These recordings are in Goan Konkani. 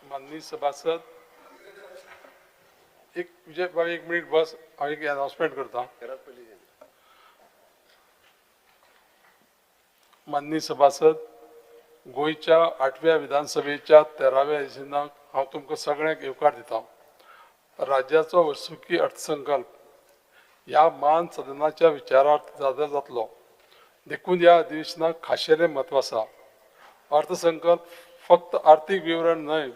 माननीय सभासद, एक विजय बाब एक मिनिट बस, हांव एक अनाउन्समेंट करता. माननीय सभासद, गोंयच्या 8व्या विधानसभेच्या 13व्या अधिवेशनाक हांव तुमकां सगळ्यांक येवकार दिता. राज्याचो वर्सुकी अर्थसंकल्प ह्या मान सदनाच्या विचारार्थ सादर जातलो, देखून ह्या अधिवेशनाक खाशेलें म्हत्व आसा. अर्थसंकल्प फक्त आर्थीक विवरण न्हय,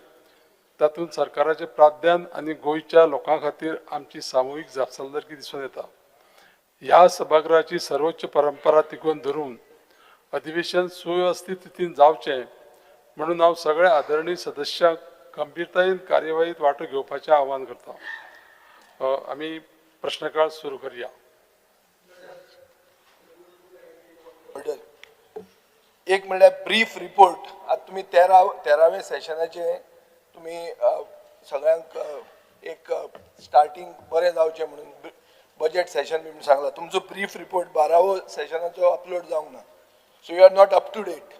तातूंत सरकाराचें प्राधान्य आनी गोंयच्या लोकां खातीर आमची सामुहीक जापसालदारकी दिसून येता. ह्या सभागृहाची सर्वोच्च परंपरा तिगोवन धरून अधिवेशन सुवेवस्थीत रितीन जावचें म्हणून हांव सगळ्या आदरणीय सदस्यांक गंभीरतायेन कार्यवाहीत वांटो घेवपाचें आवाहन करता. आमी प्रश्नकाळ सुरू करया. एक म्हणल्यार ब्रीफ रिपोर्ट. आतां तुमी 13व्या सेशनाचे तुमी सगळ्यांक एक स्टार्टींग बरें जावचें म्हणून बजेट सेशन बी म्हणून सांगला. तुमचो ब्रीफ रिपोर्ट 12वो सेशनाचो अपलोड जावंक ना. So you are not up to date.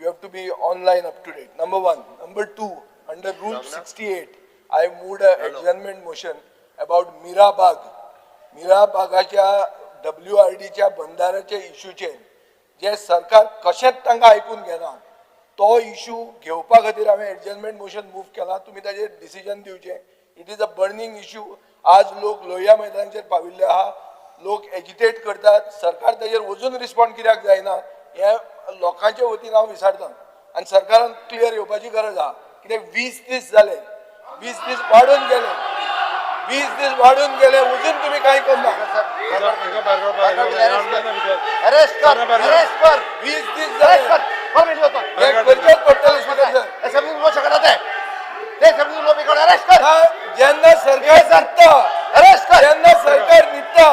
You have to be online up to date. Number 1. Number 2, under rule 68 I moved a adjournment motion about Mirabag. मिराबागाच्या WRDच्या बंधाऱ्याच्या इशूचेर जे सरकार कशेंच तांकां आयकून घेना, तो इशू घेवपा खातीर हांवें एडजर्नमेंट मोशन मूव केला. तुमी ताजेर डिसिजन दिवचें. It is a burning issue. आज लोक लोहिया मैदानाचेर पाविल्ले आहा, लोक एजिटेट करतात, सरकार ताजेर वचून रिस्पॉन्ड कित्याक जायना हें लोकांचे वतीन हांव विचारतां. आनी सरकारान क्लियर येवपाची गरज आहा. कित्याक 20 दीस जाले, 20 दीस वाडून गेले, 20 दीस वाडून गेले, अजून तुम्ही काही करना. 20 दीस जाले, करचेच पडटलें. जेन्ना सरकार न्हिदता, जेन्ना सरकार न्हिदता,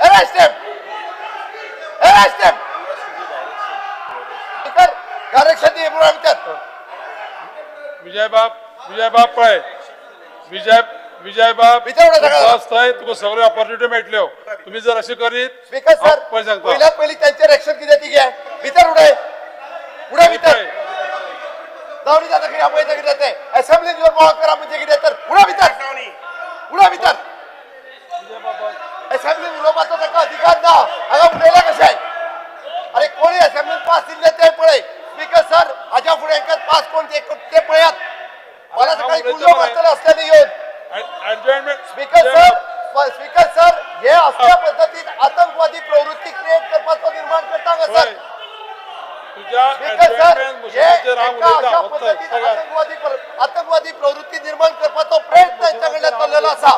Arrest him! Arrest him! Direction दी भितर. विजय बाब, विजय बाब पळय, विजय विजय बाब बस थंय तुका सगळ्यो ऑपॉर्च्युनिटी मेळटल्यो. तुमी जर अशें करीत स्पीकर सर, पळय सांगता, पयल्यात पयलीं तांचेर एक्शन कितें ती घे. भितर उडय, उडय भितर. जावनी जाता कितें पळयता कितें तें. असेंब्लीन येवन बोवाळ करा म्हणजे कितें तर. उडय भितर, उडय भितर. असेंब्लीन उलोवपाचो ताका अधिकार ना. हांगा उलयला कशें? अरे कोणी असेंब्लीन पास दिल्ले ते पळय. स्पीकर सर, हाज्या फुडें हांकां पास कोण ते पळयात. मला सकाळी गुळयो मारतले असल्यानी येवन. स्पीकर सर, स्पीकर सर, हे असल्या पद्दतीन आतंकवादी प्रवृत्ती क्रिएट करपाचो निर्माण करता हांगा सर. स्पीकर सर, हे अशा पद्दतीन आतंकवादी प्रवृत्ती निर्माण करपाचो प्रयत्न हेंच्या कडल्यान चल्लेलो आसा.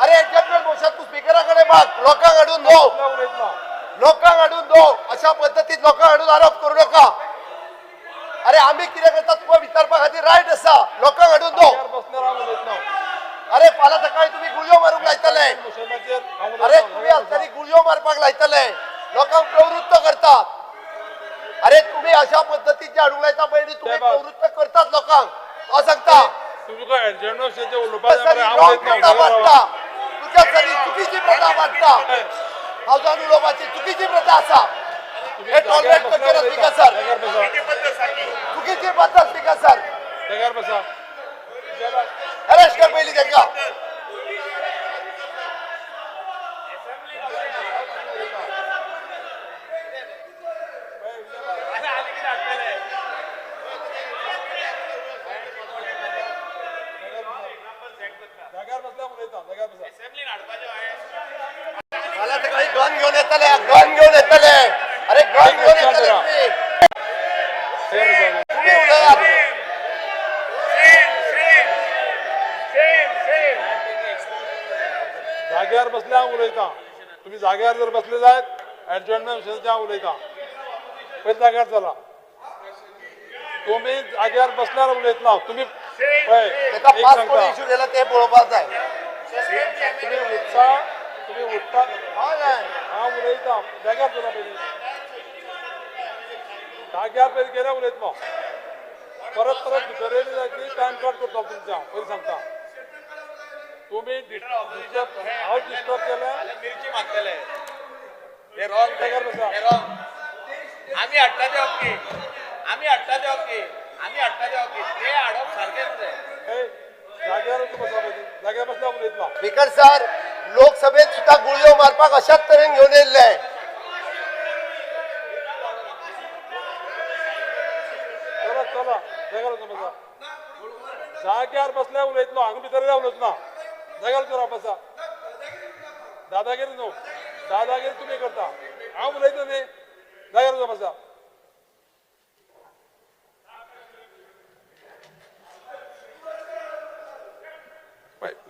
अरे एडजस्टमेंट मोशन तूं स्पीकरा कडेन माग, लोकांक हाडून दो, लोकांक हाडून दो. अशा पद्दतीन लोकांक हाडून आरोप करू नका. अरे आमी कितें करता तुका विचारपा खातीर रायट आसा. लोकांक हाडून दो. अरे फाल्यां सकाळी तुमी गुळयो मारूंक लायतले. अरे तुमी असल्यानी गुळयो मारपाक लायतले, लोकांक प्रवृत्त करतात. अरे तुमी अशा पद्दतीन जे हाडूंक लायता पळय न्ही, तुमी प्रवृत्त करतात लोकांक. हांव सांगता, तुज्या सरी चुकीची प्रथा वाडटा. हावजान उलोवपाची चुकीची प्रथा आसा. हे टॉलरेट करचें ना स्पीकर सर. चुकीची पद्दत स्पीकर सर. अरेस्ट कर पयलीं तांकां. फाल्यां सकाळी गन घेवन येतले, गन घेवन येतले. अरे गन घेवन येतले तुमी. तुमी उलयात. जाग्यार बसले हांव उलयतां. तुमी जाग्यार जर बसले जायत एडजर्नमेंट मोशनाचेर हांव उलयतां. पयलीं जाग्यार चला. तुमी जाग्यार बसल्यार उलयतना तुमी पळय ताका पास कोण इशू केला ते पळोवपाक जाय. तुमी उठता, तुमी उठता, हांव उलयतां. जाग्यार चला पयलीं. जाग्यार पयलीं गेल्या उलयतलो. परत परत भितर येयले जायत न्ही, टायम कट करतलो तुमचें हांव पयलीं सांगता. तुमी डिस्टर्ब, हांव डिस्टर्ब केलें. मिरची मारतले हे रॉंग. जाग्यार बसा. हे रॉंग. आमी हाडटा ते ओके, आमी हाडटा ते ओके, आमी हाडटा ते ओके, ते हाडप सारकेंच न्हय. ए, जाग्यार वचून बसा पयलीं. जाग्यार बसल्या उलयतलो. स्पीकर सर, लोकसभेत सुद्धा गुळयो मारपाक अशाच तरेन घेवन येयल्ले. चला चला, जाग्यार वचून बसा. जाग्यार बसल्या उलयतलो, हांगा भितर येयल्या उलयचो ना. जाग्यार वचून राव, बसा. दादागिरी न्हू, दादागिरी तुमी करता, हांव उलयता न्ही. जाग्यार वचून बसा.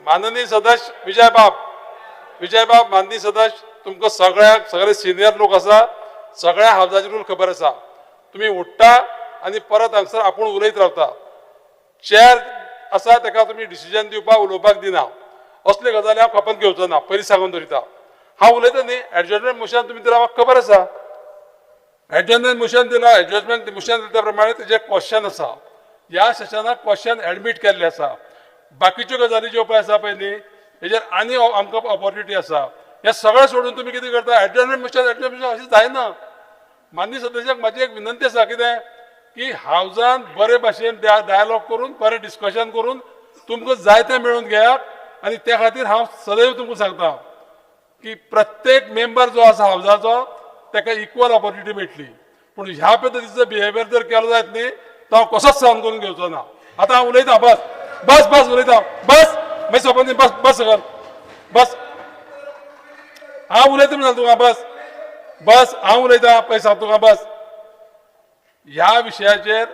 माननीय सदस्य विजयबाब, विजयबाब, माननीय सदस्य, तुमकां सगळ्यांक, सगळे सिनियर लोक आसा, सगळ्या हावजाची रूल खबर आसा. तुमी उठ्ठा आनी परत हांगसर आपूण उलयत रावता. चेअर आसा ताका तुमी डिसिजन दिवपाक, उलोवपाक दिना. असले गजाली हांव खपत घेवचो ना, पयलीं सांगून दवरिता. हांव उलयता न्ही. एडजस्टमेंट मोशन तुमी दिला, म्हाका खबर आसा. एडजस्टमेंट मोशन दिला, एडजस्टमेंट मोशन दिल्या त्या प्रमाणे तेजें क्वेश्चन आसा. ह्या सेशनाक क्वेश्चन एडमीट केल्लें आसा. बाकीच्यो गजाली ज्यो पळय आसा पळय न्ही, हेजेर आनी आमकां ऑपॉर्च्युनिटी आसा. हें सगळें सोडून तुमी कितें करता? एडजस्टमेंट मोशन, एडजस्टमेंट मोशन अशें जायना. माननीय सदस्यांक म्हाजी एक विनंती आसा, कितें की हावजान बरे भाशेन डायलॉग करून, बरें डिस्कशन करून तुमकां जाय तें मेळोवन घेयात. आनी त्या खातीर हांव सदैव तुमकां सांगता की प्रत्येक मेंबर जो आसा हावजाचो ताका इक्वल ऑपॉर्च्युनिटी मेळटली. पूण ह्या पद्दतीचो बिहेवियर जर केलो जायत न्ही, तो हांव कसोच सहन करून घेवचो ना. आतां हांव उलयतां, बस बस बस उलयतां, बस. मागीर सोंपत, बस बस सकल बस. हांव उलयता म्हणून तुका, बस बस. हांव उलयतां पळय, सांगता तुका, बस. ह्या विशयाचेर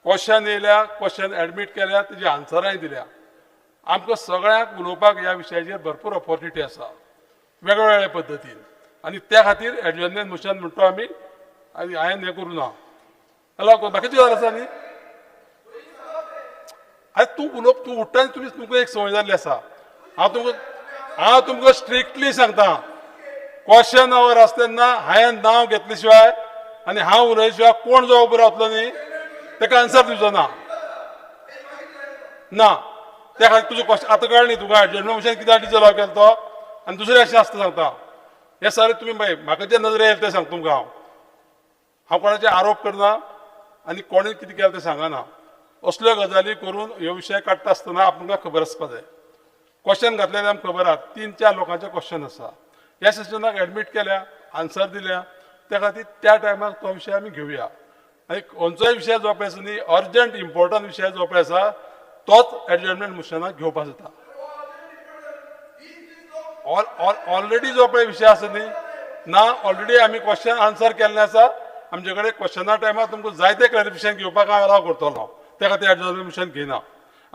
क्वेश्चन येयल्या, क्वेश्चन एडमीट केल्या, तेजी आन्सरांय दिल्या. आमकां सगळ्यांक उलोवपाक ह्या विशयाचेर भरपूर ऑपॉर्च्युनिटी आसा वेगवेगळ्या पद्दतीन. आनी त्या खातीर एडजस्टमेंट मोशन म्हणटा आमी, आनी हांवें हें करूं ना. हॅलो, बाकीची गजाल आसा न्ही. आरे तूं उलोवप, तूं उठ्ठा आनी तुमी, तुमकां एक संवय जाल्ली आसा. हांव तुमकां स्ट्रिक्टली सांगता, क्वेश्चन our आसता तेन्ना हांवें नांव घेतले शिवाय आनी हांव उलयले शिवाय कोण जो उबो रावतलो न्ही, ताका आन्सर दिवचो ना. ना, त्या खातीर तुजो क्वेश्चन आतां कळ्ळें न्ही तुका, एडजस्टमेंट मोशन कित्याक डिजॉल्व केलो तो. आनी दुसरें अशें आसता सांगता, हें सगळें तुमी पळय, म्हाका जे नदरे येयलें तें सांगता तुमकां. हांव हांव कोणाचेर आरोप करना आनी कोणें कितें केलें तें सांगना. असल्यो गजाली करून ह्यो विशय काडटा आसतना आमकां खबर आसपा जाय. क्वेश्चन घातलेलें आमकां खबर आहा, तीन चार लोकांचे क्वेश्चन आसा. ह्या सेशनाक एडमीट केल्या, आन्सर दिल्या, त्या खातीर त्या टायमार तो विशय आमी घेवया. आनी खंयचोय विशय जो पळय आसा न्ही, अर्जंट इम्पॉर्टंट विशय जो पळय आसा, तोच एडजस्टमेंट मोशनाक घेवपाक जाता. ऑलरेडी जो पळय विशय आसा न्ही, ना, ऑलरेडी आमी क्वेश्चन आन्सर केल्लें आसा. आमचे कडेन क्वेश्चना टायमार तुमकां जायते क्लॅरिफिकेशन घेवपाक हांव अलाव करतलो. त्या खातीर एडजस्टमेंट मोशन घेयना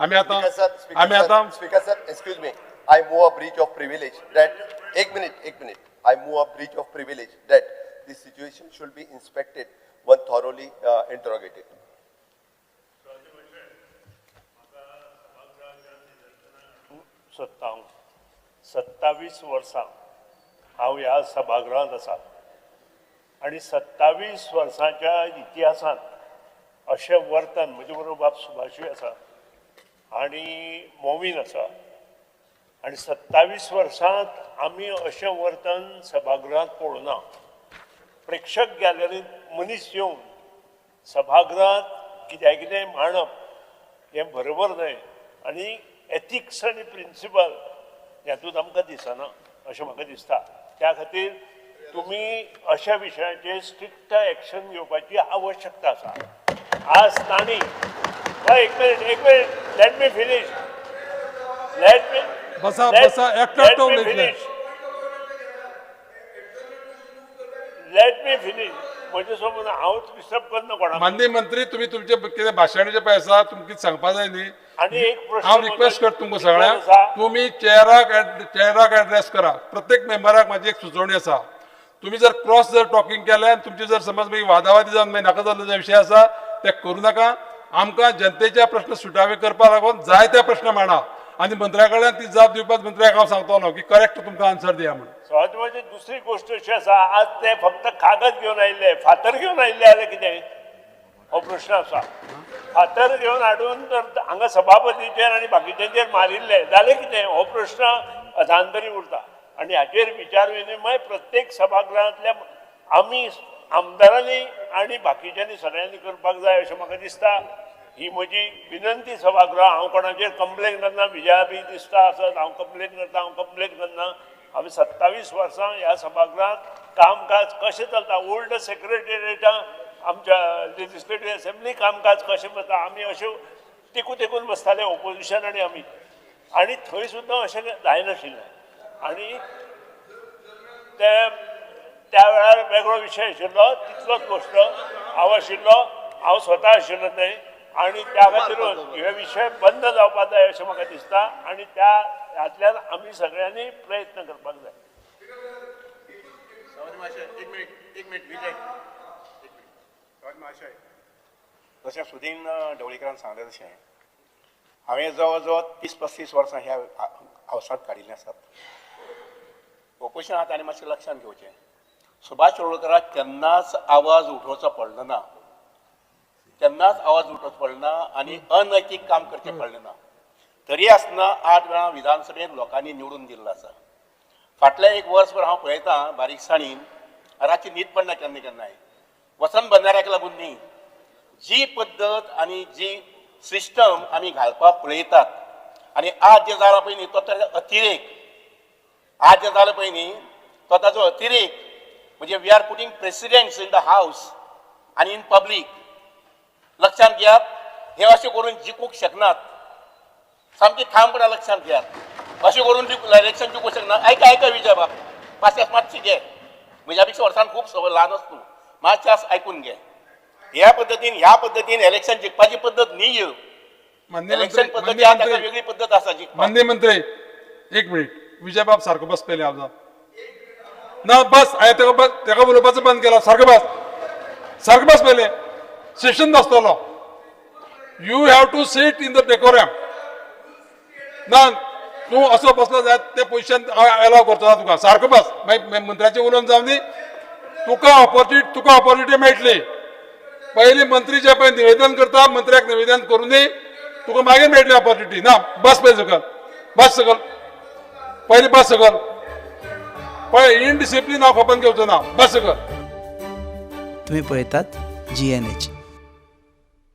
आमी आतां. स्पीकर. आमी आतां Speaker sir, excuse me, I move a breach of privilege that, एक मिनिट, एक minute, I move a breach of privilege that this situation should be inspected, one thoroughly interrogated. सोदता हांव. 27 वर्सां हांव ह्या सभागृहांत आसा आनी 27 वर्सांच्या इतिहासांत अशें वर्तन, म्हजे बरोबर बाब सुभाषूय आसा आनी मोमीन आसा, आनी 27 वर्सांत आमी अशें वर्तन सभागृहांत पळोवना. प्रेक्षक गॅलरींत मनीस येवन सभागृहांत कित्याक कितें मांडप हें बरोबर न्हय आनी एथिक्स आनी प्रिंसिपल हातूंत आमकां दिसना अशें म्हाका दिसता. त्या खातीर तुमी अशा विशयाचेर स्ट्रिक्ट एक्शन घेवपाची आवश्यकता आसा. आज तांणी, हय, एक मिनिट, एक minute, let me finish, let me बसा, बसा, एकटो एकटो उलयतले. Let me finish. म्हजे समोर हांव डिस्टर्ब करना कोणाक. माननीय मंत्री, तुमी तुमचे कितें भाशण जें पळय आसा, तुमकां कितें सांगपा जाय न्ही. आनी एक प्रश्न हांव रिक्वेस्ट करता तुमकां सगळ्यांक, आसा. तुमी चेअराक एड्रेस करा. प्रत्येक मेंबराक म्हाजी एक सुचोवणी आसा, तुमी जर क्रॉस जर टॉकिंग केलें आनी तुमची जर समज मागीर वादावादी जावन मागीर नाका जाल्लो जे विशय आसा ते करूं नाका. आमकां जनतेचे प्रश्न सुटावे करपाक लागून जायते प्रश्न मांडा आनी मंत्र्या कडल्यान ती जाप दिवपाक मंत्र्याक हांव सांगतलो की करेक्ट तुमकां आन्सर दिया म्हणून. सभापती, दुसरी गोष्ट अशी आसा, आज ते फक्त कागद घेवन आयिल्ले, फातर घेवन आयिल्ले जाल्यार कितें? हो प्रश्न आसा. फातर घेवन हाडून जर हांगा सभापतीचेर आनी बाकीच्यांचेर मारिल्ले जालें कितें, हो प्रश्न अधांतरी उरता. आनी हाचेर विचार विनिमय प्रत्येक सभागृहांतल्या आमी आमदारांनी आनी बाकीच्यांनी सगळ्यांनी करपाक जाय अशें म्हाका दिसता. ही म्हजी विनंती सभागृह. हांव कोणाचेर कंप्लेन करना, विजया बी दिसता आसत हांव कंप्लेन करता, हांव कंप्लेन करना. हांवें 27 वर्सां ह्या सभागृहांत कामकाज कशें चलता, ओल्ड सेक्रेटेरिएटा आमच्या लेजिस्लेटीव असेंब्ली कामकाज कशें वता, आमी अश्यो तेकून तेकून बसताले ओपोजिशन आनी आमी, आनी थंय सुद्दां अशें जायनाशिल्लें. आनी ते त्या वेळार वेगळो विशय आशिल्लो, तितलोच गोश्ट हांव आशिल्लो, हांव स्वता आशिल्लो थंय, आनी त्या खातीरूच हे विशय बंद जावपाक जाय अशें म्हाका दिसता आनी त्या हातल्यान आमी सगळ्यांनी प्रयत्न करपाक जाय. जशें सुदीन ढवळीकरान सांगलें तशें हांवें जवळ जवळ 30-35 वर्सां ह्या हावसांत काडिल्लीं आसात. ओपोजिशन आहा ताणें मातशें लक्षांत घेवचें, सुभाष शिरोडकराक केन्नाच आवाज उठोवचो पडलो ना, केन्नाच आवाज उठोवचो पडलो ना आनी अनैतीक काम करचें पडलें ना. तरी आसतना 8 वेळां विधानसभेंत लोकांनी निवडून दिल्लो आसा. फाटल्या एक वर्सभर हांव पळयतां बारीकसाणीन, रातची न्हीद पडना केन्ना केन्नाय, वसंत बंधाऱ्याक लागून न्ही, जी पद्दत आनी जी सिस्टम आमी घालपाक पळयतात आनी आज जें जालां पळय न्ही तो ताजो अतिरेक, आज जें जालां पळय न्ही तो ताजो अतिरेक म्हणजे we are putting presidents in the house आनी इन पब्लीक. लक्षांत घेयात, हे अशें करून जिखूंक शकनात, सामकी ठामपणान लक्षांत घेयात, अशें करून इलेक्शन जिखूंक शकना. आयका आयका विजय बाब, पासियेंस मातशी घे, म्हज्या पेक्षा वर्सान खूब ल्हान आस तूं, मातशें आस आयकून घे. ह्या पद्दतीन इलेक्शन जिखपाची पद्दत न्ही. इलेक्शन पद्दती आहा ताका वेगळी पद्दत आसा जिखपाक. माननीय मंत्री एक मिनिट, विजय बाब सारको बस पयलीं हांव ना बस, हांवें तेका बस, तेका उलोवपाचो बंद केला. सारको बस, सारको बस पयलें, Seshan नासतलो. You have to sit in the decorum. ना तूं असो बसलो जायत ते पोजिशन हांव एलाव करचो ना तुका. सारको बस, मागीर मंत्र्याचें उलोवन जावं दी, तुका ऑपॉर्च्युनिटी मेळटली. पयलीं मंत्री जे पळय निवेदन करता, मंत्र्याक निवेदन करूं दी, तुका मागीर मेळटली ऑपॉर्च्युनिटी. ना बस पळय सकल, बस सकल, पयलीं बस सकल, पळय इनडिसिप्लीन हांव खपोवन घेवचो ना, बस सकल. तुम्ही पळयतात GNH.